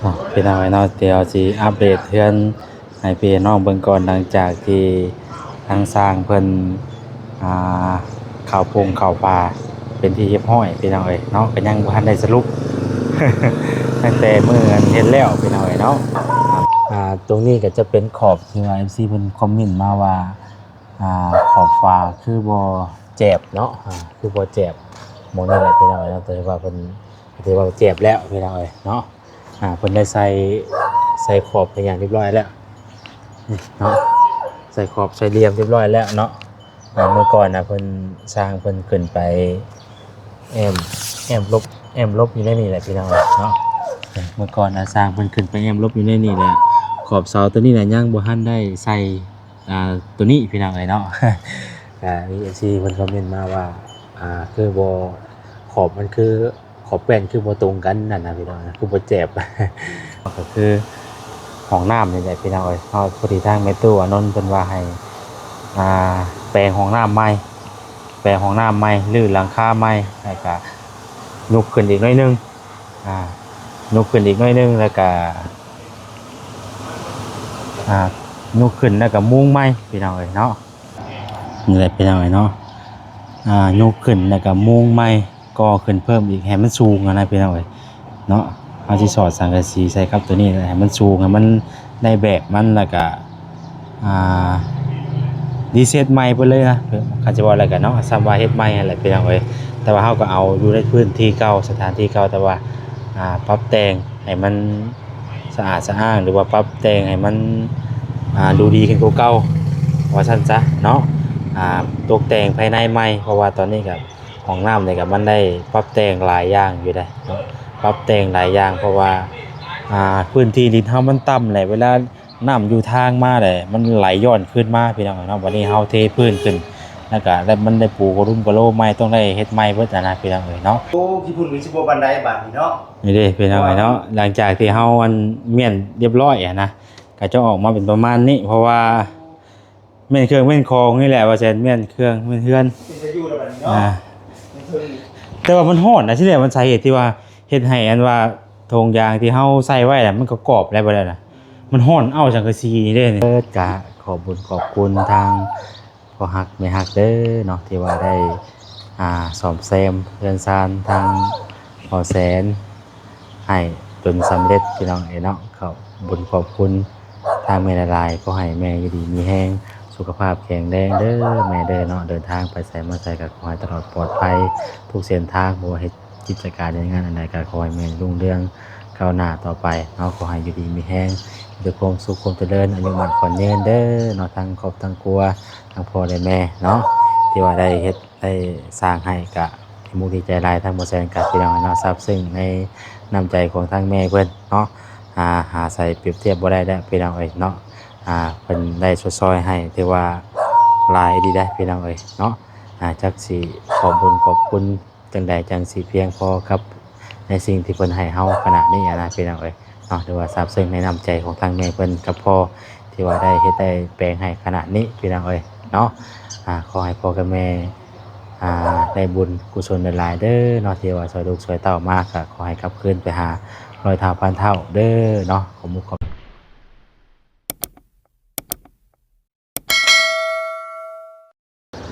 ເນາະ ພີ່ນ້ອງເອີຍເນາະ ດຽວຊິອັບເດດເຮືອນໃຫ້ພີ່ນ້ອງເບິ່ງກ່ອນ ຫຼັງຈາກທີ່ທາງຊ່າງເພິ່ນ ອ່າ ເຂົ້າປຸງເຂົ້າຝາເປັນທີ່ຮຽບຮ້ອຍພີ່ນ້ອງເອີຍເນາະ ກໍຍັງບໍ່ທັນໄດ້ສະຫຼຸບ ຕັ້ງແຕ່ມື້ອັນເຮັດແລ້ວພີ່ນ້ອງເອີຍເນາະ. ອ່າ ຕົງນີ້ກໍຈະເປັນຂອບທີ່ວ່າເອັຟຊີເພິ່ນຄອມເມັນມາວ່າ ອ່າ ຂອບຝາຄືບໍ່ແຈບເນາະ ອ່າ ຄືບໍ່ແຈບ ໝ່ອງນີ້ແຫຼະພີ່ນ້ອງເອີຍເນາະ ແຕ່ວ່າເພິ່ນ ຖືວ່າແຈບແລ້ວພີ່ນ້ອງເອີຍເນາະ. ອ່າ ເພິ່ນໄດ້ໃສ່ ໃສ່ຂອບໃສ່ຫຍັງຮຽບຮ້ອຍແລ້ວເນາະ ໃສ່ຂອບໃສ່ຫຼ່ຽມຮຽບຮ້ອຍແລ້ວເນາະ. ອ່າ ເມື່ອກ່ອນນະ ເພິ່ນ ຊ່າງເພິ່ນຂຶ້ນໄປແອ້ມ ແອ້ມຫຼົບ ແອ້ມຫຼົບຢູ່ໃນນີ້ແຫຼະພີ່ນ້ອງເນາະ. ເມື່ອກ່ອນນະ ຊ່າງເພິ່ນຂຶ້ນໄປແອ້ມຫຼົບຢູ່ໃນນີ້ແຫຼະ ຂອບເສົາຕົວນີ້ນະ ຍັງບໍ່ທັນໄດ້ໃສ່ ອ່າ ຕົວນີ້ພີ່ນ້ອງເອີຍເນາະ. ກໍມີເອັຟຊີເພິ່ນຄອມເມັນມາວ່າ ອ່າ ຄືບໍ່ ຂອບມັນຄື ຂອບແປ້ນຄືບໍ່ຕົງກັນນັ້ນນະພີ່ນ້ອງ ຄືບໍ່ແຈບ ກໍຄືຫ້ອງນ້ຳນີ້ແຫຼະພີ່ນ້ອງເອີຍເນາະ. ພໍດີທາງແມ່ຕູ້ອານົນເພິ່ນວ່າໃຫ້ ອ່າ ແປງຫ້ອງນ້ຳໃໝ່ ແປງຫ້ອງນ້ຳໃໝ່ ຮື້ຫຼັງຄາໃໝ່ ແລ້ວກະຍົກຂຶ້ນອີກໜ້ອຍໜຶ່ງ ອ່າ ຍົກຂຶ້ນອີກໜ້ອຍໜຶ່ງ ແລ້ວກະ ອ່າ ຍົກຂຶ້ນແລ້ວກະມຸງໃໝ່ພີ່ນ້ອງເອີຍເນາະ. ນີ້ແຫຼະພີ່ນ້ອງເອີຍເນາະ ອ່າ ຍົກຂຶ້ນແລ້ວກະມຸງໃໝ່ ກໍ່ຂຶ້ນເພີ່ມອີກໃຫ້ມັນສູງຫັ້ນນະພີ່ນ້ອງເອີຍເນາະ. ເຮົາຊິສອດສັງກະສີໃສ່ກັບຕົວນີ້ໃຫ້ມັນສູງ ໃຫ້ມັນໄດ້ແບບມັນ ແລ້ວກະ ອ່າ ຣີເຊັດໃໝ່ເບິດເລີຍນະ ຄັນຊິເວົ້າແລ້ວກະເນາະ ສ່ຳວ່າເຮັດໃໝ່ຫັ້ນແຫຼະພີ່ນ້ອງເອີຍ. ແຕ່ວ່າເຮົາກໍເອົາຢູ່ໃນພື້ນທີ່ເກົ່າ ສະຖານທີ່ເກົ່າ ແຕ່ວ່າ ອ່າ ປັບແຕ່ງໃຫ້ມັນ ສະອາດສະອ້າງ ຫຼືວ່າປັບແຕ່ງໃຫ້ມັນ ອ່າ ດູດີຂຶ້ນກວ່າເກົ່າ ວ່າຊັ້ນຊະເນາະ. ອ່າ ຕົກແຕ່ງພາຍໃນໃໝ່ ເພາະວ່າຕອນນີ້ກໍຫ້ອງນ້ຳນີ້ກໍມັນໄດ້ປັບແຕ່ງຫຼາຍຢ່າງຢູ່ເດ້ເນາະ ປັບແຕ່ງຫຼາຍຢ່າງ ເພາະວ່າ ອ່າ ພື້ນທີ່ດິນເຮົາມັນຕ່ຳແຫຼະ ເວລານ້ຳຢູ່ທາງມາແຫຼະ ມັນໄຫຼຍ້ອນຄືນມາພີ່ນ້ອງເນາະ. ບັດນີ້ເຮົາເທພື້ນຂຶ້ນ ແລ້ວກໍໄດ້ ມັນໄດ້ປູກະລຸມກະໂລໃໝ່ ຕ້ອງໄດ້ເຮັດໃໝ່ເບິດຫັ້ນນະພີ່ນ້ອງເອີຍເນາະ. ໂອ້ ຂີ້ຝຸ່ນກໍຊິບໍ່ປານໃດບາດນີ້ເນາະ. ນີ້ເດ້ພີ່ນ້ອງເອີຍເນາະ ຫຼັງຈາກທີ່ເຮົາອັນມ້ຽນຮຽບຮ້ອຍຫັ້ນນະ ກໍຈະອອກມາເປັນປະມານນີ້ ເພາະວ່າມ້ຽນເຄື່ອງມ້ຽນຂອງນີ້ແຫຼະ ວ່າຊັ້ນ ມ້ຽນເຄື່ອງມ້ຽນເຮືອນ ເປັນຕາຢູ່ແລ້ວບາດນີ້ເນາະ. ອ່າ ແຕ່ວ່າມັນຮ້ອນນະ ທີ່ແລກມັນ ສາເຫດທີ່ວ່າເຮັດໃຫ້ອັນວ່າຖົງຢາງທີ່ເຮົາໃສ່ໄວ້ນະ ມັນກໍກອບແລ້ວ ບໍ່ໄດ້ນະ ມັນຮ້ອນເອົາສັງກະສີນີ້ເດ້. ເອີ ກະຂອບບຸນຂອບຄຸນທາງ ພໍ່ຮັກແມ່ຮັກເດີເນາະ ທີ່ວ່າໄດ້ ອ່າ ສ້ອມແຊມເຮືອນຊານທາງພໍ່ແສນໃຫ້ຈົນສຳເລັດພີ່ນ້ອງເອີຍເນາະ. ຂອບບຸນຂອບຄຸນທາງແມ່ຫຼາຍໆ ຂໍໃຫ້ແມ່ຢູ່ດີມີແຮງ ສຸຂະພາບແຂງແຮງເດີແມ່ເດີເນາະ. ເດີນທາງໄປໃສມາໃສກໍຂໍໃຫ້ຕະຫຼອດປອດໄພທຸກເສັ້ນທາງ ບໍ່ວ່າເຮັດ ກິດຈະການເຮັດງານອັນໃດກໍຂໍໃຫ້ແມ່ລຸ່ງເຮືອງກ້າວໜ້າຕໍ່ໄປເນາະ. ຂໍໃຫ້ຢູ່ດີມີແຮງ ມີແຕ່ຄວາມສຸກຄວາມຈະເລີນ ອາຍຸໝັ້ນຂວັນຍືນເດີເນາະ ທັງຄອບທັງຄົວ ທັງພໍ່ແລະແມ່ເນາະ ທີ່ວ່າໄດ້ເຮັດໄດ້ສ້າງໃຫ້ ກະດີມຸກດີໃຈຫຼາຍ. ທາງບໍ່ແຊນກັບພີ່ນ້ອງເນາະ ຊາບຊຶ້ງໃນນ້ຳໃຈຂອງທາງແມ່ເພິ່ນເນາະ ຫາ ຫາໃສ່ປຽບທຽບບໍ່ໄດ້ແລ້ວພີ່ນ້ອງເອີຍເນາະ. ອ່າ ເພິ່ນໄດ້ຊົດຊ່ອຍໃຫ້ ຖືວ່າຫຼາຍດີເດ້ພີ່ນ້ອງເອີຍເນາະ. ອ່າ ຈັກຊິຂອບບຸນຂອບຄຸນ ຈັ່ງໃດຈັ່ງຊິພຽງພໍກັບໃນສິ່ງທີ່ເພິ່ນໃຫ້ເຮົາຂະໜາດນີ້ຫັ້ນນະ ພີ່ນ້ອງເອີຍເນາະ. ຖືວ່າຊາບຊຶ້ງໃນນ້ຳໃຈຂອງທາງແມ່ເພິ່ນກັບພໍ່ ທີ່ວ່າໄດ້ເຮັດໄດ້ແປງໃຫ້ຂະໜາດນີ້ ພີ່ນ້ອງເອີຍເນາະ. ອ່າ ຂໍໃຫ້ພໍ່ກັບແມ່ ອ່າ ໄດ້ບຸນກຸສົນຫຼາຍໆເດີເນາະ ທີ່ວ່າຊ່ອຍລູກຊ່ອຍເຕົ້າມາ ກໍຂໍໃຫ້ກັບຄືນໄປຫາຮ້ອຍເທົ່າພັນເທົ່າເດີເນາະ. ຂອບມຸກຂອບ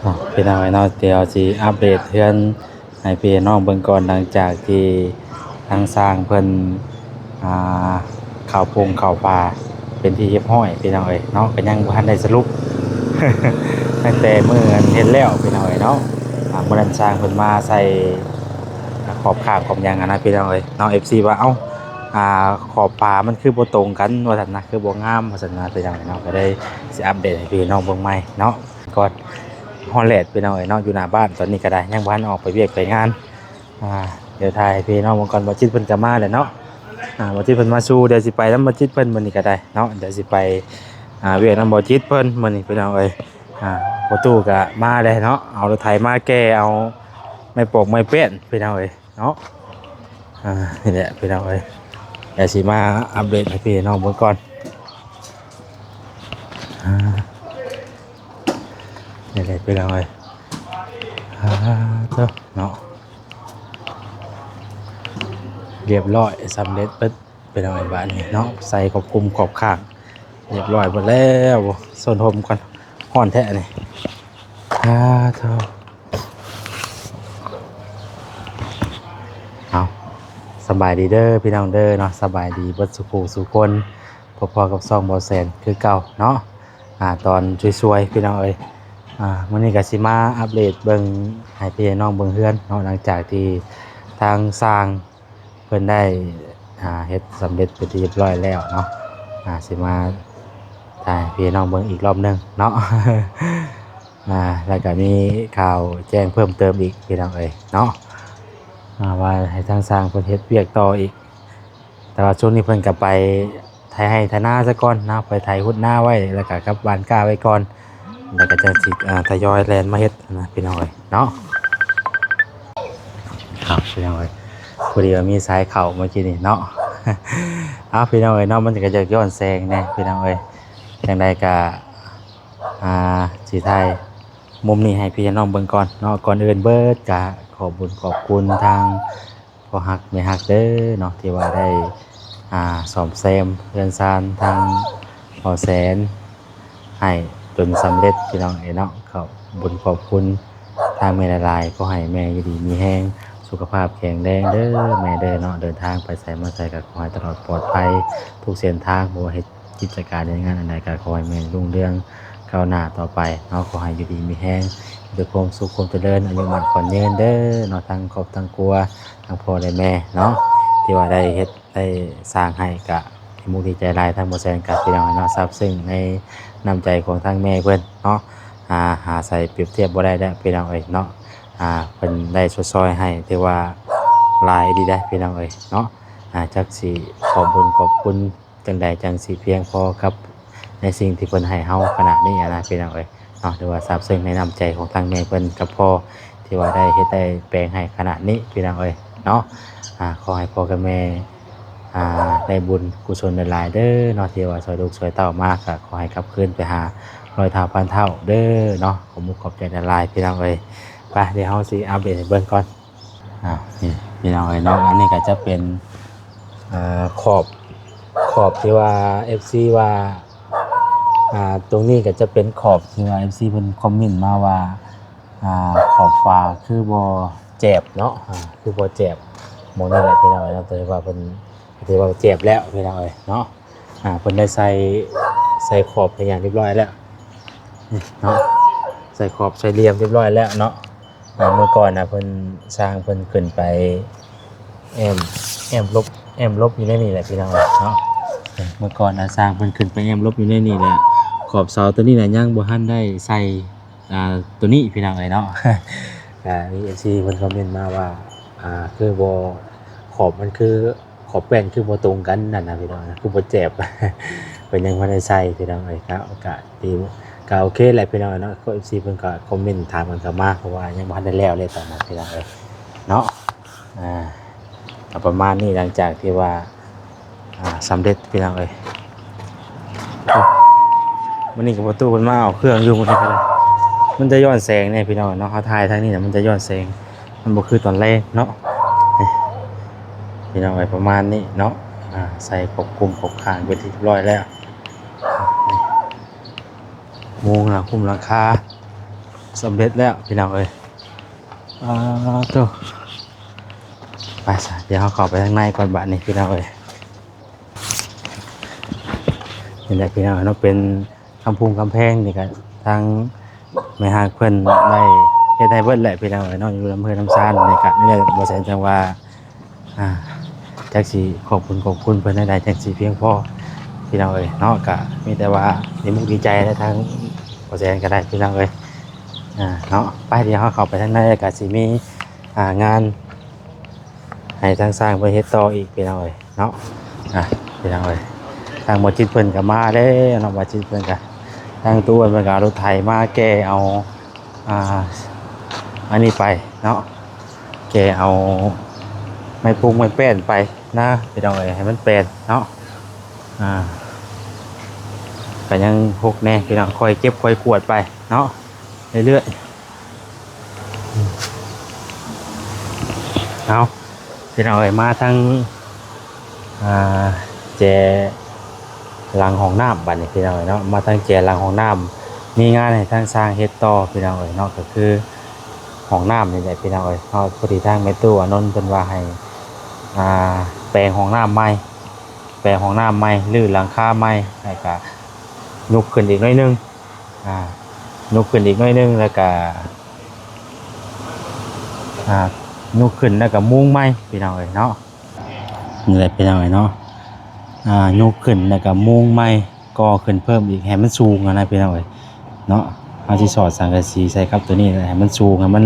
ເນາະ ພີ່ນ້ອງເອີຍເນາະ ດຽວຊິອັບເດດເຮືອນໃຫ້ພີ່ນ້ອງເບິ່ງກ່ອນ ຫຼັງຈາກທີ່ທາງຊ່າງເພິ່ນ ອ່າ ເຂົ້າປຸງເຂົ້າຝາເປັນທີ່ຮຽບຮ້ອຍ ພີ່ນ້ອງເອີຍເນາະ ກໍຍັງບໍ່ທັນໄດ້ສະຫຼຸບ ຕັ້ງແຕ່ມື້ອັນເຮັດແລ້ວ ພີ່ນ້ອງເອີຍເນາະ. ອ່າ ມື້ນັ້ນຊ່າງເພິ່ນມາໃສ່ຂອບຂ້າງຂອບຫຍັງຫັ້ນນະ ພີ່ນ້ອງເອີຍເນາະ. ເອັຟຊີວ່າ ເອົ້າ ອ່າ ຂອບຝາມັນຄືບໍ່ຕົງກັນ ວ່າຊັ້ນນະ ຄືບໍ່ງາມ ວ່າຊັ້ນນະ ພີ່ນ້ອງເອີຍເນາະ. ກໍໄດ້ຊິອັບເດດໃຫ້ພີ່ນ້ອງເບິ່ງໃໝ່ເນາະ. ກ່ອນ ຮອດແລ້ວພີ່ນ້ອງເອີຍເນາະ ຢູ່ໜ້າບ້ານ ຕອນນີ້ກໍໄດ້ ຍັງບໍ່ທັນອອກໄປວຽກໄປງານ. ອ່າ ດຽວຖ່າຍໃຫ້ພີ່ນ້ອງເບິ່ງກ່ອນ ບ່າວຈິດເພິ່ນກໍມາແລ້ວເນາະ. ອ່າ ບ່າວຈິດເພິ່ນມາສູ່ ດຽວຊິໄປນຳບ່າວຈິດເພິ່ນມື້ນີ້ກໍໄດ້ເນາະ. ດຽວຊິໄປ ອ່າ ວຽກນຳບ່າວຈິດເພິ່ນມື້ນີ້ ພີ່ນ້ອງເອີຍ. ອ່າ ພໍ່ຕູ້ກໍມາແລ້ວເນາະ ເອົາລົດໄຖມາແກ່ ເອົາໄມ້ປອກໄມ້ແປ້ນ ພີ່ນ້ອງເອີຍເນາະ. ອ່າ ນີ້ແຫຼະ ພີ່ນ້ອງເອີຍ ດຽວຊິມາອັບເດດໃຫ້ພີ່ນ້ອງເບິ່ງກ່ອນ. ອ່າ ນີ້ແຫຼະ ພີ່ນ້ອງເອີຍ ອ່າ ເນາະ ຮຽບຮ້ອຍ ສຳເລັດເບິດ ພີ່ນ້ອງເອີຍ ບາດນີ້ເນາະ ໃສ່ຂອບຄຸມຂອບຂ້າງ ຮຽບຮ້ອຍໝົດແລ້ວ. ໂອ້ ຊົນຮົ່ມກ່ອນ ຮ້ອນແທ້ນີ້. ອາໂທ້ ເອົາ ສະບາຍດີເດີພີ່ນ້ອງເດີເນາະ ສະບາຍດີເບິດສູ່ຜູ້ສູ່ຄົນ. ພົບພໍ້ກັບຊ່ອງບໍ່ແສນຄືເກົ່າເນາະ ອາ ຕອນສວຍໆ ພີ່ນ້ອງເອີຍ. ອາ ມື້ນີ້ກໍຊິມາອັບເດດເບິ່ງ ໃຫ້ພີ່ໃຫ້ນ້ອງເບິ່ງເຮືອນເນາະ ຫຼັງຈາກທີ່ທາງຊ່າງ ເພິ່ນໄດ້ ອ່າ ເຮັດສຳເລັດເປັນທີ່ຮຽບຮ້ອຍແລ້ວເນາະ. ອ່າ ຊິມາຖ່າຍໃຫ້ພີ່ນ້ອງເບິ່ງອີກລອບໜຶ່ງເນາະ. ອ່າ ແລ້ວກໍມີຂ່າວແຈ້ງເພີ່ມເຕີມອີກພີ່ນ້ອງເອີຍເນາະ ອ່າ ວ່າໃຫ້ທາງຊ່າງເພິ່ນເຮັດວຽກຕໍ່ອີກ. ແຕ່ວ່າຊ່ວງນີ້ເພິ່ນກໍໄປໄຖໄຮ່ໄຖນາຊະກ່ອນເນາະ ໄປໄຖຮຸດນາໄວ້ ແລ້ວກໍກັບຫວ່ານກ້າໄວ້ກ່ອນ ແລ້ວກໍຈັ່ງຊິ ອ່າ ທະຍອຍແລ່ນມາເຮັດນະ ພີ່ນ້ອງເອີຍເນາະ. ເອົາ ພີ່ນ້ອງເອີຍ ພໍດີວ່າມີສາຍເຂົ້າເມື່ອກີ້ນີ້ເນາະ. ເອົາ ພີ່ນ້ອງເອີຍເນາະ ມັນກໍຈະຍ້ອນແສງແດ່ພີ່ນ້ອງເອີຍ. ຈັ່ງໃດກໍ ອ່າ ຊິຖ່າຍມຸມນີ້ໃຫ້ພີ່ນ້ອງເບິ່ງກ່ອນເນາະ. ກ່ອນອື່ນເບີດກໍຂອບບຸນຂອບຄຸນທາງ ພໍ່ຮັກແມ່ຮັກເດີເນາະ ທີ່ວ່າໄດ້ ອ່າ ສ້ອມແຊມເຮືອນຊານທາງພໍ່ແສນໃຫ້ຈົນສຳເລັດ ພີ່ນ້ອງເອີຍເນາະ. ຂອບບຸນຂອບຄຸນທາງແມ່ຫຼາຍໆ ຂໍໃຫ້ແມ່ຢູ່ດີມີແຮງ ສຸຂະພາບແຂງແຮງເດີແມ່ເດີເນາະ. ເດີນທາງໄປໃສມາໃສກໍຂໍໃຫ້ຕະຫຼອດປອດໄພທຸກເສັ້ນທາງ ບໍ່ວ່າເຮັດ ກິດຈະການເຮັດງານອັນໃດກໍຂໍໃຫ້ແມ່ລຸ່ງເຮືອງກ້າວໜ້າຕໍ່ໄປເນາະ. ຂໍໃຫ້ຢູ່ດີມີແຮງ ມີແຕ່ຄວາມສຸກຄວາມຈະເລີນ ອາຍຸໝັ້ນຂວັນຍືນເດີເນາະ ທັງຄອບທັງຄົວ ທັງພໍ່ແລະແມ່ເນາະ ທີ່ວ່າໄດ້ເຮັດໄດ້ສ້າງໃຫ້ ກະດີມຸກດີໃຈຫຼາຍ. ທາງບໍ່ແສນກະ ພີ່ນ້ອງເນາະ ຊາບຊຶ້ງໃນນ້ຳໃຈຂອງທາງແມ່ເພິ່ນເນາະ ຫາ ຫາໃສ່ປຽບທຽບບໍ່ໄດ້ແລ້ວ ພີ່ນ້ອງເອີຍເນາະ. ອ່າ ເພິ່ນໄດ້ຊົດຊ່ອຍໃຫ້ ຖືວ່າຫຼາຍດີໄດ໋ ພີ່ນ້ອງເອີຍເນາະ. ອ່າ ຈັກຊິຂອບບຸນຂອບຄຸນ ຈັ່ງໃດຈັ່ງຊິພຽງພໍກັບໃນສິ່ງທີ່ເພິ່ນໃຫ້ເຮົາຂະໜາດນີ້ຫັ້ນນະ ພີ່ນ້ອງເອີຍເນາະ. ຖືວ່າຊາບຊຶ້ງໃນນ້ຳໃຈຂອງທາງແມ່ເພິ່ນກັບພໍ່ ທີ່ວ່າໄດ້ເຮັດໄດ້ແປງໃຫ້ຂະໜາດນີ້ ພີ່ນ້ອງເອີຍເນາະ. ອ່າ ຂໍໃຫ້ພໍ່ກັບແມ່ ອ່າ ໄດ້ບຸນກຸສົນຫຼາຍໆເດີເນາະ ທີ່ວ່າຊ່ອຍລູກຊ່ອຍເຕົ້າມາ ກໍຂໍໃຫ້ກັບຄືນໄປຫາຮ້ອຍເທົ່າພັນເທົ່າເດີເນາະ. ຂອບມຸກຂອບໃຈຫຼາຍໆ ພີ່ນ້ອງເອີຍ. ໄປ ດຽວເຮົາຊິອັບເດດໃຫ້ເບິ່ງກ່ອນ. ອ່າ ນີ້ພີ່ນ້ອງເອີຍເນາະ ອັນນີ້ກໍຈະເປັນ ເອີ ຂອບ ຂອບທີ່ວ່າເອັຟຊີວ່າ ອ່າ ຕົງນີ້ກໍຈະເປັນຂອບທີ່ວ່າເອັຟຊີເພິ່ນຄອມເມັນມາວ່າ ອ່າ ຂອບຝາຄືບໍ່ແຈບເນາະ ອ່າ ຄືບໍ່ແຈບ. ໝ່ອງນີ້ແຫຼະພີ່ນ້ອງເອີຍເນາະ ແຕ່ວ່າເພິ່ນ ຖືວ່າແຈບແລ້ວພີ່ນ້ອງເອີຍເນາະ. ອ່າ ເພິ່ນໄດ້ໃສ່ ໃສ່ຂອບໃສ່ຫຍັງຮຽບຮ້ອຍແລ້ວເນາະ ໃສ່ຂອບໃສ່ຫຼ່ຽມຮຽບຮ້ອຍແລ້ວເນາະ. ອ່າ ເມື່ອກ່ອນນະ ເພິ່ນ ຊ່າງເພິ່ນຂຶ້ນໄປແອ້ມ ແອ້ມຫຼົບ ແອ້ມຫຼົບຢູ່ໃນນີ້ແຫຼະພີ່ນ້ອງເນາະ. ເມື່ອກ່ອນນະ ຊ່າງເພິ່ນຂຶ້ນໄປແອ້ມຫຼົບຢູ່ໃນນີ້ແຫຼະ. ຂອບເສົາຕົວນີ້ນະ ຍັງບໍ່ທັນໄດ້ໃສ່ ອ່າ ຕົວນີ້ພີ່ນ້ອງເອີຍເນາະ. ກໍມີເອັຟຊີເພິ່ນຄອມເມັນມາວ່າ ອ່າ ຄືບໍ່ ຂອບມັນຄື ຂອບແປ້ນຄືບໍ່ຕົງກັນນັ້ນນະພີ່ນ້ອງ ຄືບໍ່ແຈບ ເພິ່ນຍັງບໍ່ໄດ້ໃສ່ພີ່ນ້ອງເອີຍ. ກໍ ກໍດີ ກໍໂອເຄແຫຼະພີ່ນ້ອງເນາະ. ເອັຟຊີເພິ່ນກໍຄອມເມັນຖາມກັນເຂົ້າມາ ເພາະວ່າຍັງບໍ່ທັນໄດ້ແລ້ວເລີຍຕອນນັ້ນພີ່ນ້ອງເອີຍເນາະ. ອ່າ ກໍປະມານນີ້ ຫຼັງຈາກທີ່ວ່າ ອ່າ ສຳເລັດພີ່ນ້ອງເອີຍ. ມື້ນີ້ກໍປະຕູເພິ່ນມາເອົາເຄື່ອງຢູ່ ມື້ນີ້ກໍໄດ້ ມັນຈະຍ້ອນແສງແດ່ພີ່ນ້ອງເນາະ. ເຮົາຖ່າຍທາງນີ້ນະ ມັນຈະຍ້ອນແສງ ມັນບໍ່ຄືຕອນແລງເນາະ. ນີ້ພີ່ນ້ອງເອີຍ ປະມານນີ້ເນາະ. ອ່າ ໃສ່ຄອບຄຸມຄອບຂ້າງເປັນທີ່ຮຽບຮ້ອຍແລ້ວ. ມຸງຫຼັງ ຄຸມຫຼັງຄາສຳເລັດແລ້ວພີ່ນ້ອງເອີຍ. ອ່າ ໂຕ ໄປຊະ ດຽວເຮົາເຂົ້າໄປທາງໃນກ່ອນບາດນີ້ພີ່ນ້ອງເອີຍ. ນີ້ແຫຼະພີ່ນ້ອງເນາະ ເປັນກຳພຸງກຳແພງນີ້ກໍທາງແມ່ຮັກເພິ່ນໄດ້ເຮັດໃຫ້ເບິດແຫຼະພີ່ນ້ອງເອີຍເນາະ. ຢູ່ນຳເຮືອນນຳຊານນີ້ກໍນີ້ແຫຼະ ບໍ່ແສນຈັ່ງວ່າ ອ່າ ຈັກຊິຂອບຄຸນຂອບຄຸນເພິ່ນແນວໃດ ຈັ່ງຊິພຽງພໍພີ່ນ້ອງເອີຍເນາະ. ກໍມີແຕ່ວ່າດີມຸກດີໃຈແຫຼະ ທາງບໍ່ແສນກໍໄດ້ພີ່ນ້ອງເອີຍ ອ່າ ເນາະ. ໄປ ດຽວເຮົາເຂົ້າໄປທາງໃນ ກໍຊິມີ ອ່າ ງານໃຫ້ທາງຊ່າງເພິ່ນເຮັດຕໍ່ອີກພີ່ນ້ອງເອີຍເນາະ. ອ່າ ພີ່ນ້ອງເອີຍ ທາງບໍ່ຈິດເພິ່ນກໍມາແລ້ວເນາະ. ບໍ່ຈິດເພິ່ນກໍ ທາງຕູ້ເພິ່ນກໍເອົາລົດໄຖມາແກ່ເອົາ ອ່າ ອັນນີ້ໄປເນາະ ແກ່ເອົາໄມ້ປຸງໄມ້ແປ້ນໄປນະພີ່ນ້ອງເອີຍ ໃຫ້ມັນແປນເນາະ. ອ່າ ກໍຍັງຫົກແດ່ພີ່ນ້ອງ ຄ່ອຍເກັບຄ່ອຍກວດໄປເນາະ ເລື້ອຍໆ. ເອົາ ພີ່ນ້ອງເອີຍ ມາທາງ ອ່າ ແຈຫຼັງຫ້ອງນ້ຳ ບາດນີ້ພີ່ນ້ອງເອີຍເນາະ ມາຕັ້ງແຈຫຼັງຫ້ອງນ້ຳ ມີງານໃຫ້ທາງຊ່າງເຮັດຕໍ່ພີ່ນ້ອງເອີຍເນາະ ກໍຄືຫ້ອງນ້ຳນີ້ແຫຼະພີ່ນ້ອງເອີຍເນາະ. ພໍດີທາງແມ່ຕູ້ອານົນເພິ່ນວ່າໃຫ້ ອ່າ ແປງຫ້ອງນ້ຳໃໝ່ ແປງຫ້ອງນ້ຳໃໝ່ ຮື້ຫຼັງຄາໃໝ່ ແລ້ວກະຍົກຂຶ້ນອີກໜ້ອຍໜຶ່ງ ອ່າ ຍົກຂຶ້ນອີກໜ້ອຍໜຶ່ງ ແລ້ວກະ ອ່າ ຍົກຂຶ້ນແລ້ວກະມຸງໃໝ່ພີ່ນ້ອງເອີຍເນາະ. ນີ້ແຫຼະພີ່ນ້ອງເອີຍເນາະ ອ່າ ຍົກຂຶ້ນແລ້ວກະມຸງໃໝ່ ກໍ່ຂຶ້ນເພີ່ມອີກໃຫ້ມັນສູງຫັ້ນນະພີ່ນ້ອງເອີຍເນາະ. ເຮົາຊິສອດສັງກະສີໃສ່ກັບໂຕນີ້ໃຫ້ມັນສູງ ໃຫ້ມັນ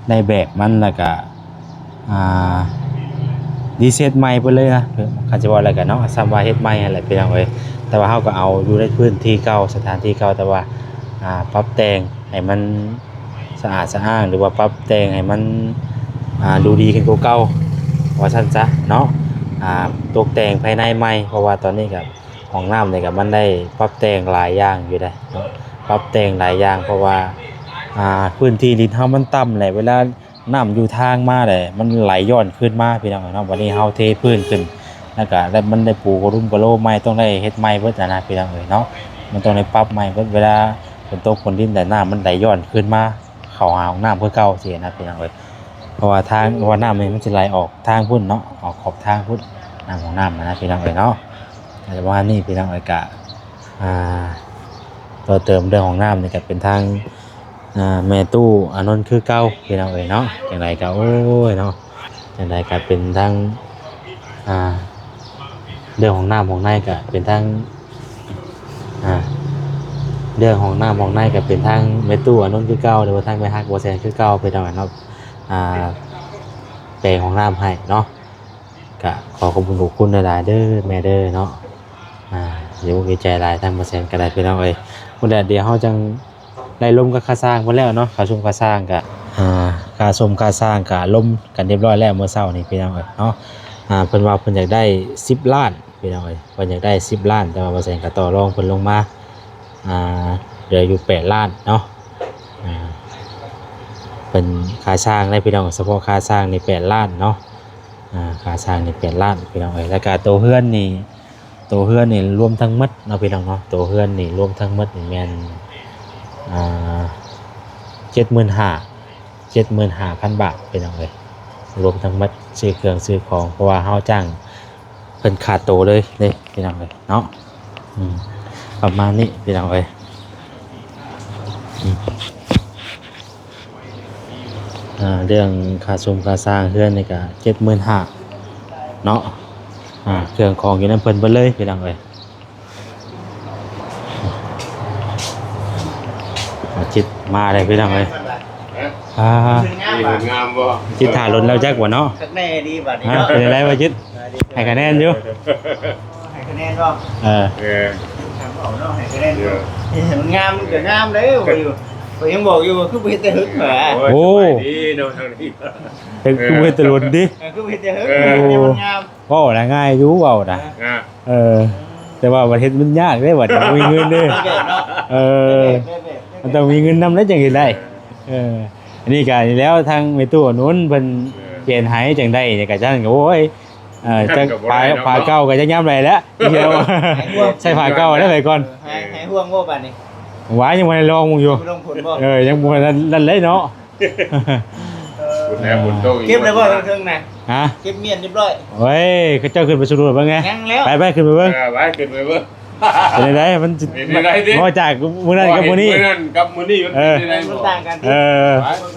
ໄດ້ແບບມັນ ແລ້ວກະ ອ່າ ຣີເຊັດໃໝ່ເບິດເລີຍນະ ຄັນຊິເວົ້າແລ້ວກະເນາະ ສ່ຳວ່າເຮັດໃໝ່ຫັ້ນແຫຼະພີ່ນ້ອງເອີຍ. ແຕ່ວ່າເຮົາກໍເອົາຢູ່ໃນພື້ນທີ່ເກົ່າ ສະຖານທີ່ເກົ່າ ແຕ່ວ່າ ອ່າ ປັບແຕ່ງໃຫ້ມັນ ສະອາດສະອ້ານ ຫຼືວ່າປັບແຕ່ງໃຫ້ມັນ ອ່າ ດູດີຂຶ້ນກວ່າເກົ່າ ວ່າຊັ້ນຊະເນາະ. ອ່າ ຕົກແຕ່ງພາຍໃນໃໝ່ ເພາະວ່າຕອນນີ້ກໍຫ້ອງນ້ຳນີ້ກໍມັນໄດ້ປັບແຕ່ງຫຼາຍຢ່າງຢູ່ເດ້ເນາະ ປັບແຕ່ງຫຼາຍຢ່າງ ເພາະວ່າ ອ່າ ພື້ນທີ່ດິນເຮົາມັນຕ່ຳແຫຼະ ເວລານ້ຳຢູ່ທາງມາແຫຼະ ມັນໄຫຼຍ້ອນຄືນມາ ພີ່ນ້ອງເອີຍເນາະ. ບັດນີ້ເຮົາເທພື້ນຂຶ້ນ ແລ້ວກໍໄດ້ ມັນໄດ້ປູກະດຸມກະໂລໃໝ່ ຕ້ອງໄດ້ເຮັດໃໝ່ເບິດຫັ້ນນະ ພີ່ນ້ອງເອີຍເນາະ ມັນຕ້ອງໄດ້ປັບໃໝ່ເບິດ. ເວລາຝົນຕົກຝົນລິນແລ້ວ ນ້ຳມັນໄຫຼຍ້ອນຄືນມາ ເຂົ້າຫາຫ້ອງນ້ຳຄືເກົ່າຊີ້ນະ ພີ່ນ້ອງເອີຍ. ເພາະວ່າທາງ ເພາະວ່ານ້ຳນີ້ມັນຊິໄຫຼອອກທາງພຸ້ນເນາະ ອອກຂອບທາງພຸ້ນ ນ້ຳຂອງນ້ຳນະ ພີ່ນ້ອງເອີຍເນາະ. ກໍປະມານນີ້ ພີ່ນ້ອງເອີຍ. ກະ ອ່າ ຕໍ່ເຕີມເລື່ອງຫ້ອງນ້ຳນີ້ກໍເປັນທາງ ອ່າ ແມ່ຕູ້ອານົນຄືເກົ່າ ພີ່ນ້ອງເອີຍເນາະ. ຈັ່ງໃດກໍ ໂອ້ຍເນາະ ຈັ່ງໃດກໍເປັນທາງ ອ່າ ເລື່ອງຫ້ອງນ້ຳຫ້ອງໃນກໍເປັນທາງ ອ່າ ເລື່ອງຫ້ອງນ້ຳຫ້ອງໃນກໍເປັນທາງແມ່ຕູ້ອານົນຄືເກົ່າ ຫຼືວ່າທາງແມ່ຮັກບໍ່ແສນຄືເກົ່າ ພີ່ນ້ອງເນາະ. ອ່າ ແປງຫ້ອງນ້ຳໃຫ້ເນາະ ກະຂໍຂອບຄຸນຂອບຄຸນຫຼາຍໆເດີແມ່ເດີເນາະ. ອ່າ ດີອົກດີໃຈຫຼາຍ ທາງບໍ່ແສນກໍໄດ້ ພີ່ນ້ອງເອີຍ. ພຸ້ນແຫຼະ ດຽວເຮົາຈັ່ງໄດ້ລົມກັບຄ່າຊ່າງເພິ່ນແລ້ວເນາະ ຄ່າຊົມຄ່າຊ່າງກະ ອ່າ ຄ່າຊົມຄ່າຊ່າງກະລົມກັນຮຽບຮ້ອຍແລ້ວ ມື້ເຊົ້ານີ້ ພີ່ນ້ອງເອີຍເນາະ. ອ່າ ເພິ່ນວ່າເພິ່ນຢາກໄດ້ສິບລ້ານ ພີ່ນ້ອງເອີຍ ເພິ່ນຢາກໄດ້ສິບລ້ານ ແຕ່ວ່າບໍ່ແສນກໍຕໍ່ລອງເພິ່ນລົງມາ ອ່າ ເຫຼືອຢູ່ແປດລ້ານເນາະ. ອ່າ ເພິ່ນຄ່າຊ່າງເດ້ ພີ່ນ້ອງ ສະເພາະຄ່າຊ່າງນີ້ແປດລ້ານເນາະ. ອ່າ ຄ່າສ້າງນີ້ແປດລ້ານ ພີ່ນ້ອງເອີຍ. ແລ້ວກະໂຕເຮືອນນີ້ ໂຕເຮືອນນີ້ລວມທັງໝົດເນາະ ພີ່ນ້ອງເນາະ ໂຕເຮືອນນີ້ລວມທັງໝົດນີ້ແມ່ນ ອ່າ ເຈັດໝື່ນຫ້າ ເຈັດໝື່ນຫ້າພັນບາດ ພີ່ນ້ອງເອີຍ. ລວມທັງໝົດ ຊື້ເຄື່ອງຊື້ຂອງ ເພາະວ່າເຮົາຈ້າງເພິ່ນຄ່າໂຕເລີຍເດ້ ພີ່ນ້ອງເອີຍເນາະ. ອືມ ປະມານນີ້ ພີ່ນ້ອງເອີຍ. ອືມ ອ່າ ເລື່ອງຄ່າຊົມຄ່າສ້າງເຮືອນນີ້ກະເຈັດໝື່ນຫ້າເນາະ. ອ່າ ເຄື່ອງຂອງຢູ່ນຳເພິ່ນເບິດເລີຍ ພີ່ນ້ອງເອີຍ. ອາ ຈິດມາເລີຍ ພີ່ນ້ອງເອີຍ. ຮະ? ອ່າ ນີ້ເພິ່ນງາມບໍ່? ຈິດຖ້າດົນແລ້ວຈັກບໍ່ເນາະ. ຄັກແນ່ດີບັດນີ້ ຮະ ເນາະ. ເປັນຈັ່ງໃດວະຈິດ? ໃຫ້ຄະແນນຢູ່? ໃຫ້ຄະແນນບໍ່? ເອີ ເອີ ຖາມເອົາເນາະ ໃຫ້ຄະແນນຢູ່. ເອີ ເຫັນມັນງາມມັນກໍງາມເດ້. ຂ້ອຍຢູ່ ຂ້ອຍຍັງບອກຢູ່ວ່າຄືບໍ່ເຮັດແຕ່ເຫິກຫວາ. ໂອ້ຍ ໂອ້ ສະບາຍດີເນາະ ທາງນີ້ ເຮັດຄືບໍ່ເຮັດແຕ່ດົນຕິ? ເອີ ຄືບໍ່ເຮັດແຕ່ເຫິກ ໂອ້ ມັນງາມ. ເວົ້ານະງ່າຍຢູ່ ເວົ້ານະ ອ່າ ເອີ ແຕ່ວ່າບັດເຮັດມັນຍາກເດ້ ບັດບໍ່ມີເງິນເດ້. ເອີ ມັນຕ້ອງມີເງິນນຳແລ້ວຈັ່ງເຮັດໄດ້. ເອີ ອັນນີ້ກະນີ້ແລ້ວ ທາງແມ່ຕູ້ອະນຸນເພິ່ນ ເອີ ປ່ຽນໃຫ້ຈັ່ງໃດນີ້ກະຈັ່ງ ໂອ້ຍ ເອີ ຈັກ ຜ້າ ຜ້າເກົ່າກໍຈັກຍາມໃດແລ້ວ ໃສ່ຜ້າເກົ່າແລ້ວໄປກ່ອນ. ຫາຍ ຫາຍຫ່ວງບໍ່ບາດນີ້? ຫວາ ຍັງບໍ່ໄດ້ລອງເບິ່ງຢູ່ ລອງຜົນບໍ່? ເອີ ຍັງບໍ່ທັນນັ້ນເລີຍເນາະ. ເອີ ເກັບແລ້ວບໍ່ເທິງໆນະ? ຮະ? ເກັບມ້ຽນຮຽບຮ້ອຍ. ໂອ້ຍ ເຂົາເຈົ້າຂຶ້ນໄປສຳຫຼວດເບິ່ງແດ່. ຍັງແລ້ວ ໄປໆ ຂຶ້ນໄປເບິ່ງ. ເອີ ໄປ ຂຶ້ນໄປເບິ່ງ. ເປັນຈັ່ງໃດ? ມັນ ເປັນຈັ່ງໃດຕິ? ພໍຈາກມື້ນັ້ນກັບມື້ນີ້ ມື້ນັ້ນກັບມື້ນີ້ມັນ ເອີ ເປັນຈັ່ງໃດ? ມັນຕ່າງກັນຕິ? ເອີ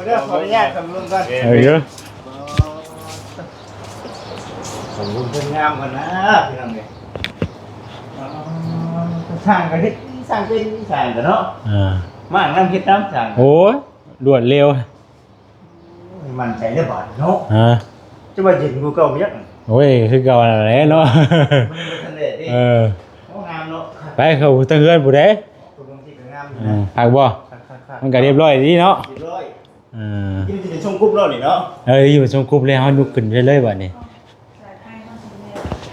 ເອີ ຂໍອະນຸຍາດເຂົ້າໄປເບິ່ງກ່ອນ. ເອີ ຢູ່ ໂອ້ ເພິ່ນງາມຂະໜາດ ພີ່ນ້ອງເອີຍ. ອໍ ຊ່າງກໍເຮັດ ຊ່າງເປັນ ຊ່າງກໍເນາະ. ເອີ ມານຳເຮັດນຳ ຊ່າງ. ໂອ້ຍ ລວດເລັວ. ໂອ້ຍ ໝັ້ນໃຈເດີບາດເນາະ. ຮະ? ຈະວ່າເຢັນກວ່າເກົ່າຍັກ. ໂອ້ຍ ຄືເກົ່ານັ້ນແຫຼະເນາະ. ມັນບໍ່ທັນແດດເດ້. ເອີ ໂອ້ ງາມເນາະ. ໄປເຂົ້າທາງເຮືອນຜູ້ໃດ? ເອີ ຄັກບໍ່? ຄັກໆໆ. ມັນກໍຮຽບຮ້ອຍດີເນາະ. ຮຽບຮ້ອຍ. ເອີ ຢູ່ໃນຊົງກຸບເນາະນີ້ເນາະ. ເອີ ຢູ່ຊົງກຸບແລ້ວ ເຮົາຍົກຂຶ້ນໄດ້ເລີຍບາດນີ້.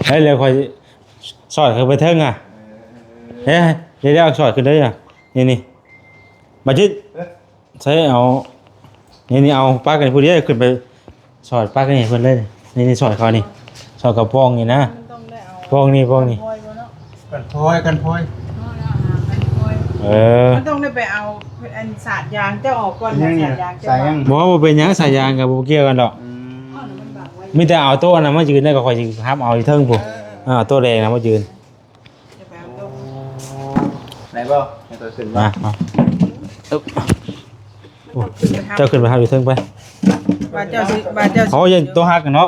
ເອີ ແລ້ວຄ່ອຍສອດເຂົ້າໄປເທິງອະ. ເອີ ເອີ ເອີ ເອີ ເອີ ເອີ ສອດຂຶ້ນເລີຍອະ. ນີ້ໆ ບາດຈິດ. ເອີ ໃຊ້ເອົາ ນີ້ໆ ເອົາປັກໃຫ້ຜູ້ດຽວ ຂຶ້ນໄປສອດປັກນີ້ໃຫ້ເພິ່ນເລີຍ. ນີ້ໆ ສອດເຂົ້ານີ້ ສອດກະປອງນີ້ນະ. ມັນຕ້ອງໄດ້ເອົາ ປ່ອງນີ້ ປ່ອງນີ້ ກັນພອຍບໍ່ເນາະ? ກັນພອຍ ກັນພອຍ ເອີ ມັນຕ້ອງໄດ້ໄປເອົາອັນສາດຢາງເຈົ້າອອກກ່ອນ ຫຍັງນີ້ ສາດຢາງເຈົ້າ ສາຍຫຍັງ? ບໍ່ ບໍ່ເປັນຫຍັງ ສາຍຢາງກໍບໍ່ກ່ຽວກັນດອກ. ອືມ ມີແຕ່ເອົາໂຕະອັນນັ້ນມາຢືນ ແລ້ວກໍຂ້ອຍຊິຮັບເອົາຢູ່ເທິງພຸ້ນ. ເອີ ເອີ ເອົາໂຕະແດງນະມາຢືນ. ໄດ້ບໍ່? ໃຫ້ຂ້ອຍຂຶ້ນມາ ມາ ມາ. ເອີ ເຈົ້າຂຶ້ນໄປຮັບຢູ່ເທິງໄປ. ວ່າເຈົ້າຊິ ວ່າເຈົ້າຊິ ໂອ້ຍ ໂຕະຫັກເນາະ.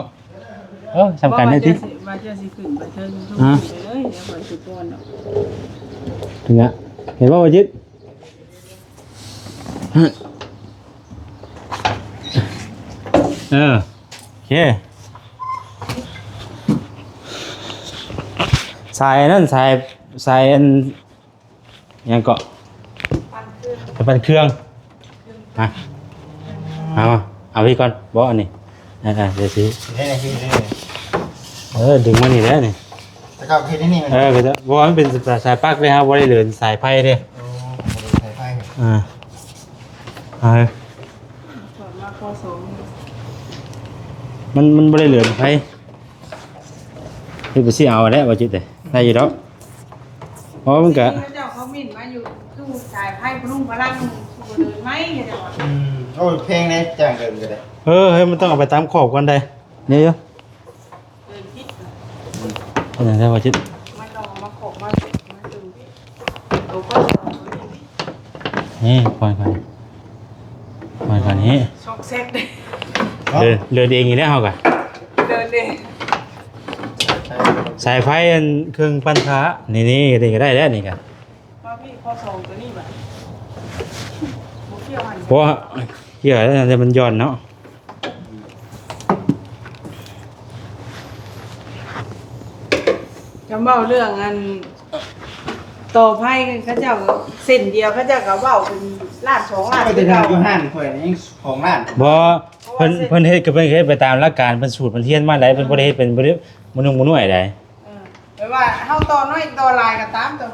ເອີ ສຳຄັນເດ້ຕິ ວ່າເຈົ້າຊິຂຶ້ນໄປເທິງ ອືມ ເລີຍ ແລ້ວຂ້ອຍຊິປ້ອນເນາະ. ເຫັນລະ ເຫັນບໍ່ ວາຈິດ? ເອີ ໂອເຄ ສາຍອັນນັ້ນ ສາຍ ສາຍອັນ ຫຍັງເກາະ ປັ່ນເຄື່ອງ ໄປປັ່ນເຄື່ອງ. ຮະ ເອົາ ເອົາໄວ້ກ່ອນ ບໍ່ ອັນນີ້ ອ່າ ອ່າ ດຽວຊິ ເອີ ດຶງມານີ້ແຫຼະນີ້ ແຕ່ເກົ່າເຮັດໃນນີ້ແມ່ນ ເອີ ກໍຈະ ບໍ່ ມັນເປັນສາຍ ສາຍປັກເດ້ ເຮົາບໍ່ໄດ້ເຫຼີນສາຍໄຟເດ້. ໂອ້ ບໍ່ໄດ້ສາຍໄຟ ອ່າ ເອົາ ເອີ ມາຂໍ້ສອງ ມັນ ມັນບໍ່ໄດ້ເຫຼືອນໃຜ ເຮັດໄປຊິເອົາແຫຼະ ວ່າຈິດເດ້ ໄດ້ຢູ່ດອກ. ເພາະມັນກະ ເຂົາເຈົ້າຄອມເມັນມາຢູ່ ຄືສາຍໄຟພະລຸງພະລັງ ຄືບໍ່ເດີນໄໝ ເຂົາເຈົ້າວ່າ. ອືມ ໂອ້ຍ ແພງເດ້ ຈ້າງເດີນກໍໄດ້. ເອີ ເຮີ້ຍ ມັນຕ້ອງເອົາໄປຕາມຂອບກ່ອນໄດ໋ ນີ້ຢູ່. ເອີ ຜິດ ເປັນຫຍັງໄດ້ບໍ່ຈິດ? ມັນຕ້ອງເອົາມາຂອບມາເສັດມາຕຶງ ໂຕກໍ ນີ້ ປ່ອຍກ່ອນ ປ່ອຍກ່ອນນີ້ ຊອກແຊກເດ້ ເດີນ ເດີນເອງອີກແລ້ວເຮົາກະ ເດີນເອງ. ສາຍໄຟອັນເຄື່ອງປັ່ນຂ້າ ນີ້ໆ ນີ້ກໍໄດ້ແລ້ວນີ້ກະ ມາພີ່ ຂໍ້ສອງຕົວນີ້ບາດ ບໍ່ກ່ຽວຫັ້ນ ບໍ່ກ່ຽວແລ້ວ ແຕ່ມັນຢ່ອນເນາະ. ຈະເວົ້າເລື່ອງອັນຕໍ່ໄພ ເຂົາເຈົ້າເສັ້ນດຽວ ເຂົາເຈົ້າກໍເວົ້າເປັນລ້ານສອງລ້ານ ໄປແຕ່ ຄືເກົ່າ ຢູ່ຮ້ານຂ້ອຍນີ້ຍັງສອງລ້ານ. ບໍ່ ເພິ່ນ ເພິ່ນເຮັດກໍເພິ່ນເຮັດໄປຕາມຫຼັກການ ເພິ່ນສູດເພິ່ນຮຽນມາໄດ໋ ເພິ່ນບໍ່ໄດ້ເຮັດເປັນ ບໍ່ໄດ້ ບໍ່ໜຶ່ງບໍ່ໜ້ອຍໃດ໋. ເອີ ແບບວ່າເຮົາຕໍ່ນ້ອຍຕໍ່ຫຼາຍກໍຕາມ ແຕ່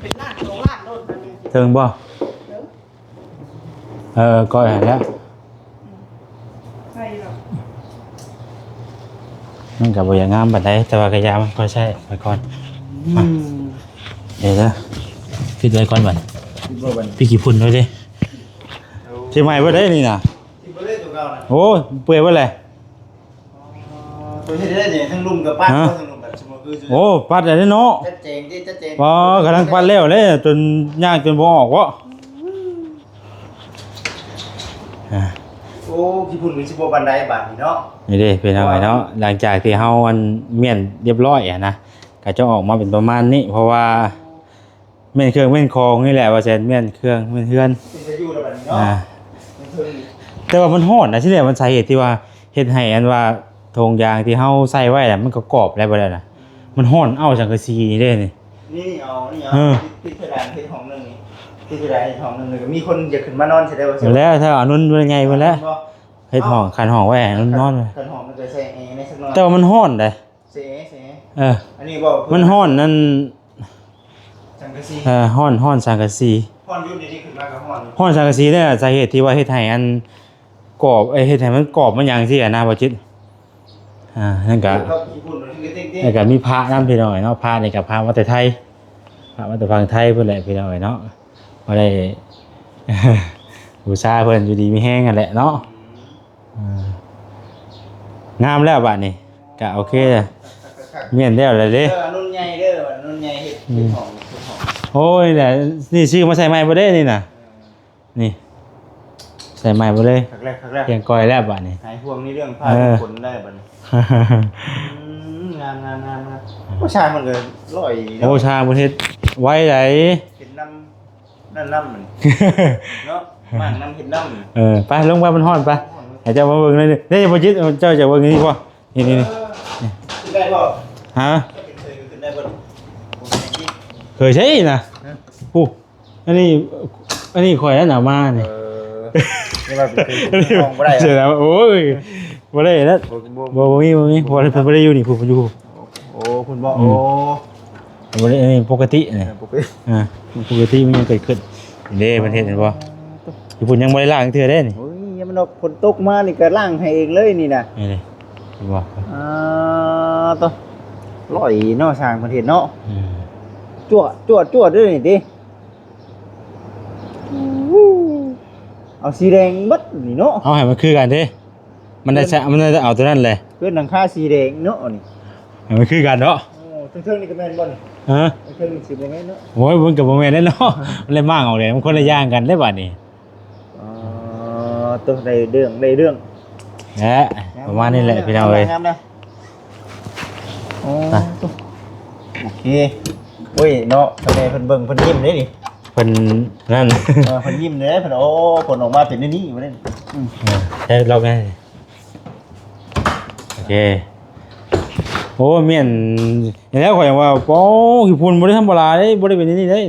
ເປັນລ້ານສອງລ້ານໂລດ ເຖິງບໍ່? ເອີ ເອີ ກໍຫັ້ນແຫຼະ ໃສ່ດອກ ມັນກໍບໍ່ຢາກງາມປານໃດ ແຕ່ວ່າກໍຢ່າມັນພໍໃຊ້ໄປກ່ອນ. ອືມ ເອີ ເດີ ປິດໄວ້ກ່ອນບັດ ປິດບໍ່ບັດ ປິດຂີ້ຝຸ່ນໄວ້ເດ້. ໂອ້ ຊິໄໝ້ບໍ່ໄດ້ນີ້ນະ ຊິບໍ່ໄດ້ຕົວເກົ່ານະ ໂອ້ ເປື່ອຍເບິດແຫຼະ. ໂຕເຮັດໄດ້ນີ້ ທັງລຸ່ມກໍປັດ ຮະ ທັງລຸ່ມແບບ ສົມມຸດຄື ໂອ້ ປັດໄດ້ເນາະ ຈັດແຈງຕິ ຈັດແຈງ ອໍ ກຳລັງປັດແລ້ວເດ້ ຈົນຍ່າງຈົນບໍ່ອອກເບາະ. ອ່າ ໂອ້ ຂີ້ຝຸ່ນກໍຊິບໍ່ປານໃດບາດນີ້ເນາະ. ນີ້ເດ້ພີ່ນ້ອງເອີຍເນາະ ຫຼັງຈາກທີ່ເຮົາອັນມ້ຽນລຽບຮ້ອຍຫັ້ນນະ ກໍຈະອອກມາເປັນປະມານນີ້ ເພາະວ່າ ແມ່ນເຄື່ອງແມ່ນຂອງນີ້ແຫຼະ ວ່າແຊນ ແມ່ນເຄື່ອງແມ່ນເຮືອນ ເປັນຕາຢູ່ແລ້ວບັດນີ້ເນາະ. ອ່າ ແຕ່ວ່າມັນຮ້ອນນະ ທີ່ແລກມັນສາເຫດທີ່ວ່າເຮັດໃຫ້ອັນວ່າຖົງຢາງທີ່ເຮົາໃສ່ໄວ້ນະ ມັນກໍກອບແລ້ວ ບໍ່ໄດ້ນະ ມັນຮ້ອນ ເອົາສັງກະສີນີ້ເດ້ນີ້ ນີ້ ນີ້ ເອົານີ້ ເອົາ ເອີ ຕິດ ຕິດເພດານເຮັດຫ້ອງໜຶ່ງນີ້ ຕິດເພດານເຮັດຫ້ອງໜຶ່ງ ແລ້ວກໍມີຄົນຢາກຂຶ້ນມານອນຊິໄດ້ບໍ່ ແລ້ວຖ້າອານຸນເປັນໄງ ເພິ່ນແລ້ວເຮັດຫ້ອງ ຄັນຫ້ອງໄວ້ໃຫ້ນອນ ຄັນຫ້ອງມັນກໍໃສ່ແອແດ່ຈັກໜ້ອຍ ແຕ່ວ່າມັນຮ້ອນເດ້. ເສ ເສ ເອີ ອັນນີ້ບໍ່ ມັນຮ້ອນນັ້ນ ສັງກະສີ ເອີ ຮ້ອນ ຮ້ອນສັງກະສີ ຮ້ອນຢູ່ນີ້ ນີ້ຂຶ້ນມາກໍຮ້ອນ ຮ້ອນສັງກະສີນີ້ແຫຼະ ສາເຫດທີ່ວ່າເຮັດໃຫ້ອັນກອບ ເອີ ເຮັດໃຫ້ມັນກອບມັນຫຍັງຊີ້ນະ ບໍ່ຈິດ. ອ່າ ນັ້ນກະ ແລ້ວກໍມີພະນຳ ພີ່ນ້ອງເອີຍເນາະ ພະນີ້ກະພະມາແຕ່ໄທ ພະມາແຕ່ຝັ່ງໄທພຸ້ນແຫຼະ ພີ່ນ້ອງເອີຍເນາະ ບໍ່ໄດ້ ບູຊາເພິ່ນ ຢູ່ດີມີແຮງຫັ້ນແຫຼະເນາະ. ອ່າ ງາມແລ້ວບາດນີ້ ກະໂອເຄ ແມ່ນແລ້ວແຫຼະເດ້ ເອີ ອານຸນໃຫຍ່ເດີ ອານຸນໃຫຍ່ເຮັດ ອືມ ເຮັດຫ້ອງ ເຮັດຫ້ອງ ໂອ້ຍ ແຫຼະ ນີ້ຊື້ມາໃສ່ໃໝ່ບໍ່ເດ້ນີ້ນະ ເອີ ນີ້ ໃສ່ໃໝ່ບໍ່ເດ້ ຄັກແລ້ວ ຄັກແລ້ວ ກຽງກ່ອຍແລ້ວບາດນີ້ ຫາຍຫ່ວງໃນເລື່ອງຜ້າ ເອີ ຝົນໄດ້ບາດນີ້ ອືມ ງາມໆໆໆ ໂອ້ ຊ່າງມັນກໍຫຼໍ່ດີເນາະ ໂອ້ ຊ່າງເພິ່ນເຮັດໄວໃດ ເຮັດນຳ ນັ້ນນຳ ເນາະ ໝາກນຳເຮັດນຳ ເອີ ໄປລົງໄປ ມັນຮ້ອນ ໄປ ໃຫ້ເຈົ້າມາເບິ່ງໜ້ອຍໜຶ່ງ ເດ້ ບໍ່ຈິດ ເຈົ້າຈະເບິ່ງນີ້ບໍ່ ນີ້ໆໆ ເອີ ຂຶ້ນໄດ້ບໍ່ ຮະ ເຄີຍໃຊ້ນະ ຮະ ຜູ້ ອັນນີ້ ອັນນີ້ຂ້ອຍນັ້ນເອົາມານີ້ ເອີ ນີ້ວ່າເປັນເຄີຍ ຫ້ອງບໍ່ໄດ້ ເສຍແລ້ວ ໂອ້ຍ ບໍ່ໄດ້ນະ ບໍ່ ບໍ່ ບໍ່ມີ ບໍ່ມີ ບໍ່ໄດ້ ເພິ່ນບໍ່ໄດ້ຢູ່ນີ້ ຜູ້ເພິ່ນຢູ່ ໂອ້ ເພິ່ນບໍ່ ອືມ ໂອ້ ບໍ່ໄດ້ ອັນນີ້ປົກກະຕິນີ້ ເອີ ປົກກະຕິ ອ່າ ປົກກະຕິມັນຍັງເກີດຂຶ້ນເດ້ ເພິ່ນເຮັດເຫັນບໍ່ ຢູ່ພຸ້ນຍັງບໍ່ໄດ້ລ້າງເທື່ອເດ້ນີ້ ໂອ້ຍ ຍັງມັນອອກ ຝົນຕົກມານີ້ກໍລ້າງໃຫ້ເອງເລີຍນີ້ນະ ນີ້ເດ້ ເຫັນບໍ່ ອ່າ ໂຕ ຮ້ອຍເນາະ ຊ່າງເພິ່ນເຮັດເນາະ ອືມ ຈວດ ຈວດ ຈວດເດ້ນີ້ຕິ ເອົາສີແດງເບິດນີ້ເນາະ ເອົາໃຫ້ມັນຄືກັນເດ້ ມັນໄດ້ ມັນໄດ້ເອົາຕົວນັ້ນແຫຼະ ເປັນຫຼັງຄາສີແດງເນາະນີ້ ໃຫ້ມັນຄືກັນເນາະ ໂອ້ ເທິງໆນີ້ກໍແມ່ນບໍ່ນີ້ ຮະ ເທິງໆນີ້ຊິບໍ່ແມ່ນເນາະ ໂອ້ຍ ມັນກໍບໍ່ແມ່ນແນ່ເນາະ ມັນໄດ້ມ້າງອອກແລ້ວ ມັນຄົນລະຢ່າງກັນເດ້ບາດນີ້ ອໍ ໂຕ ໄດ້ເລື່ອງ ໄດ້ເລື່ອງ ແຫຼະ ປະມານນີ້ແຫຼະພີ່ນ້ອງເອີຍ ງາມນະ ໂອ້ ໂອເຄ ໂອ້ຍເນາະ ທາງແມ່ເພິ່ນເບິ່ງເພິ່ນຍິ້ມເດ້ນີ້ ເພິ່ນນັ້ນ ເອີ ເພິ່ນຍິ້ມເດ້ ເພິ່ນ ໂອ້ ຜົນອອກມາເປັນແນວນີ້ ອືມ ເອີ ໃຊ້ລອກແນ່ ໂອເຄ ໂອ້ ແມ່ນ ນີ້ແຫຼະ ຂ້ອຍຫຍັງວ່າ ໂອ້ ຂີ້ຝຸ່ນບໍ່ໄດ້ທຳມະດາເດ້ ບໍ່ໄດ້ເປັນແນວນີ້ເດ້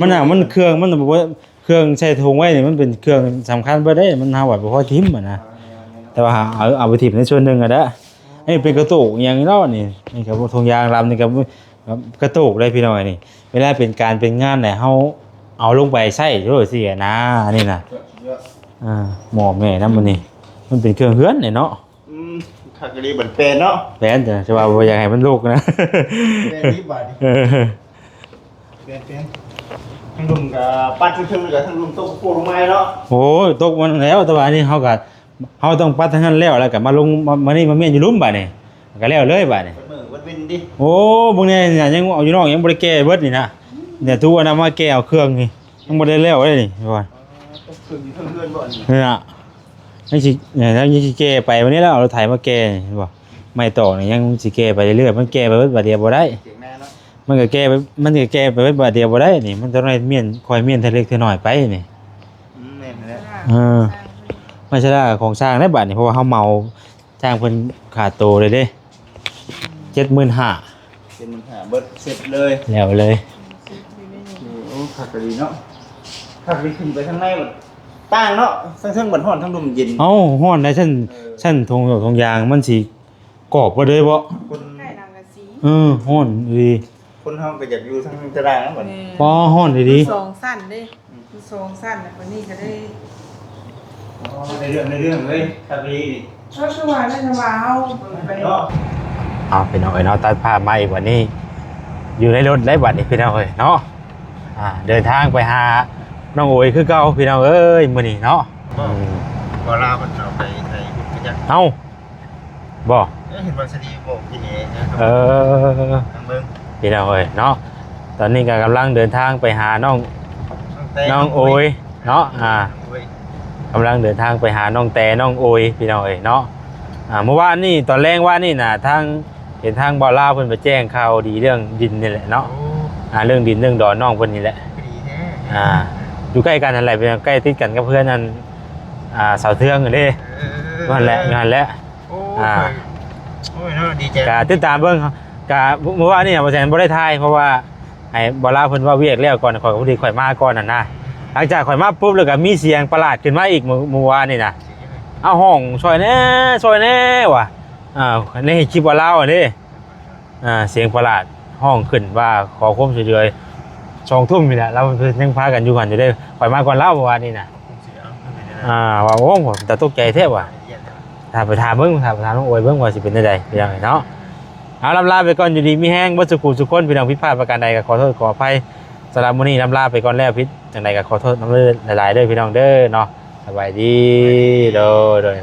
ມັນໜາ ມັນເຄື່ອງ ມັນບໍ່ ເຄື່ອງໃສ່ຖົງໄວ້ນີ້ ມັນເປັນເຄື່ອງສຳຄັນເບິດເດ້ ມັນຫາວ່າບໍ່ພໍຖິ້ມຫັ້ນນະ ແຕ່ວ່າເອົາ ເອົາໄປຖິ້ມໃນສ່ວນໜຶ່ງຫັ້ນແຫຼະ ອັນນີ້ເປັນກະໂຕກອີ່ຫຍັງເນາະນີ້ ນີ້ກໍຖົງຢາງລຳ ນີ້ກໍກະໂຕກເດ້ພີ່ນ້ອງ ອັນນີ້ ເວລາເປັນການເປັນງານແຫຼະ ເຮົາເອົາລົງໄປໃຊ້ໂລດຊີ້ນະ ອັນນີ້ນະ ອ່າ ໝໍ້ແມ່ນຳ ອັນນີ້ ມັນເປັນເຄື່ອງເຮືອນນີ້ເນາະ ອືມ ຄັກອີ່ຫຼີ ບັດແປນເນາະ ແປນ ແຕ່ວ່າບໍ່ຢາກໃຫ້ມັນໂລກນະ ແປນນີ້ບາດນີ້ ເອີ ແປນ ແປນ ທາງລຸ່ມກໍປັດເທິງໆ ແລ້ວກໍທາງລຸ່ມຕົກໂຄລົງມາເນາະ ໂອ້ຍ ຕົກມັນແລ້ວ ແຕ່ວ່າອັນນີ້ເຮົາກໍ ເຮົາຕ້ອງປັດທາງນັ້ນແລ້ວ ແລ້ວກໍມາລົງ ມາ ມານີ້ ມາມ້ຽນຢູ່ລຸ່ມບາດນີ້ ກໍແລ້ວເລີຍບາດນີ້ ເບິດມື້ເບິດວິນຕິ ໂອ້ ເບິ່ງແດ່ນີ້ນະ ຍັງເອົາຢູ່ນອກ ຍັງບໍ່ໄດ້ແກ່ເບິດນີ້ນະ ເນຍ ທຸກອັນນຳມາແກ່ເອົາເຄື່ອງນີ້ ຍັງບໍ່ໄດ້ແລ້ວເດ້ນີ້ ວ່າ ເຄື່ອງຢູ່ເທິງເຮືອນບໍ່ນີ້ ນີ້ນະ ຍັງຊິ ຍັງຊິແກ່ໄປ ວັນນີ້ແລ້ວເອົາລົດໄຖມາແກ່ ເຫັນບໍ່ ໄມ້ຕອກນີ້ຍັງຊິແກ່ໄປເລື້ອຍໆ ມັນແກ່ໄປເບິດບາດດຽວບໍ່ໄດ້ ມັນກໍແກ່ໄປ ມັນກໍແກ່ໄປເບິດບາດດຽວບໍ່ໄດ້ນີ້ ມັນຕ້ອງໄດ້ມ້ຽນ ຄ່ອຍມ້ຽນເທື່ອເລັກເທື່ອນ້ອຍໄປນີ້ ອືມ ແມ່ນແລ້ວ ເອີ ໄມ້ຊະລາຂອງຊ່າງໄດ້ບາດນີ້ ເພາະວ່າເຮົາເໝົາ ຈ້າງເພິ່ນຄ່າໂຕເລີຍເດ້ ເຈັດໝື່ນຫ້າ ເຈັດໝື່ນຫ້າ ເບິດເສັດເລີຍ ແລ້ວເລີຍ ໂອ້ ຄັກອີ່ຫຼີເນາະ ຄັກອີ່ຫຼີ ຂຶ້ນໄປທາງໃນບັດຕ່າງເນາະ ທາງເທິງບັດຮ້ອນ ທາງລຸ່ມເຢັນ ເອົ້າ ຮ້ອນໄດ໋ ຊັ້ນ ເອີ ຊັ້ນຖົງ ຖົງຢາງມັນຊິກອບເບິດເລີຍບໍ່ ຄົນໃກ້ສັງກະສີ ເອີ ຮ້ອນອີ່ຫຼີ ຄົນເຮົາກໍຢາກຢູ່ທາງຕາລາງນະບັດນີ້ ແມ່ນ ອໍ ຮ້ອນອີ່ຫຼີ ມັນສອງຊັ້ນເດ້ ອືມ ມັນສອງຊັ້ນ ແລ້ວບັດນີ້ກໍໄດ້ ອໍ ໃນເລື່ອງ ໃນເລື່ອງເລີຍ ຄັກດີ ກໍຄືວ່ານັ້ນ ວ່າເຮົາໄປເນາະ ເອົາ ພີ່ນ້ອງເອີຍເນາະ ຕັດພາບມາອີກບັດນີ້ ຢູ່ໃນລົດໄດ້ບັດນີ້ ພີ່ນ້ອງເອີຍເນາະ ອ່າ ເດີນທາງໄປຫານ້ອງໂອຍຄືເກົ່າ ພີ່ນ້ອງເອີຍ ມື້ນີ້ເນາະ ອືມ ບໍ່ລາວເພິ່ນເອົາໄປໄທພຸ້ນກໍຈັກ ເອົ້າ ບໍ່ ເອີ ເຫັນວ່າສະດີບອກກິນເອງນະ ເອີ ທາງເບິ່ງ ພີ່ນ້ອງເອີຍເນາະ ຕອນນີ້ກໍກຳລັງເດີນທາງໄປຫານ້ອງ ນ້ອງແຕ ນ້ອງໂອຍເນາະ ອ່າ ນ້ອງໂອຍ ກຳລັງເດີນທາງໄປຫານ້ອງແຕ ນ້ອງໂອຍ ພີ່ນ້ອງເອີຍເນາະ ອ່າ ເມື່ອວານນີ້ ຕອນແລງວານນີ້ນະ ທາງ ເຫັນທາງບ່າວລາວເພິ່ນໄປແຈ້ງຂ່າວດີເລື່ອງດິນນີ້ແຫຼະເນາະ ໂອ້ ອ່າ ເລື່ອງດິນເລື່ອງດອນນ້ອງເພິ່ນນີ້ແຫຼະ ດີແທ້ ອ່າ ຢູ່ໃກ້ກັນຫັ້ນແຫຼະ ໃກ້ຕິດກັນກັບເຮືອນອັນ ອ່າ ສາວເທືອງຫັ້ນເດ້ ເອີ ຫັ້ນແຫຼະ ຢູ່ຫັ້ນແຫຼະ ໂອ້ ອ່າ ໂອ້ຍເນາະ ດີໃຈ ກະຕິດຕາມເບິ່ງ ກະ ເມື່ອວານນີ້ບໍ່ແຊນບໍ່ໄດ້ຖ່າຍ ເພາະວ່າໃຫ້ບ່າວລາວເພິ່ນເວົ້າວຽກແລ້ວກ່ອນ ຂ້ອຍກໍພໍດີຂ້ອຍມາກ່ອນຫັ້ນນະ ຫຼັງຈາກຂ້ອຍມາປຸບ ແລ້ວກໍມີສຽງປະຫຼາດຂຶ້ນມາອີກ ມື້ ມື້ວານນີ້ນະ ເອົາ ຮ້ອງຊ່ອຍແດ່ ຊ່ອຍແດ່ວ່າ ອ່າ ໃນຄລິບບ່າວລາວຫັ້ນເດ້ ອ່າ ສຽງປະຫຼາດຮ້ອງຂຶ້ນວ່າຂໍຄວາມຊ່ວຍເຫຼືອ ສອງທຸ່ມນີ້ແຫຼະ ລາວຍັງພາກັນຢູ່ຫັ້ນຢູ່ເດ້ ຂ້ອຍມາກ່ອນລາວເມື່ອວານນີ້ນະ ອ່າ ວ່າ ໂອ້ ຕາຕົກໃຈແທ້ວ່າ ຖ້າໄປຖາມເບິ່ງ ຖ້າໄປຖາມນ້ອງໂອຍເບິ່ງວ່າຊິເປັນແນວໃດ ພີ່ນ້ອງເນາະ ເອົາ ລ່ຳລາໄປກ່ອນ ຢູ່ດີມີແຮງເບິດສູ່ຜູ້ສູ່ຄົນ ພີ່ນ້ອງ ຜິດພາດປະການໃດກໍຂໍໂທດຂໍອະໄພ ສຳລັບມື້ນີ້ລ່ຳລາໄປກ່ອນແລ້ວ ຜິດຈັ່ງໃດກໍຂໍໂທດນຳຫຼາຍໆເດີ ພີ່ນ້ອງເດີເນາະ ສະບາຍດີ ໂດຍ ໂດຍ.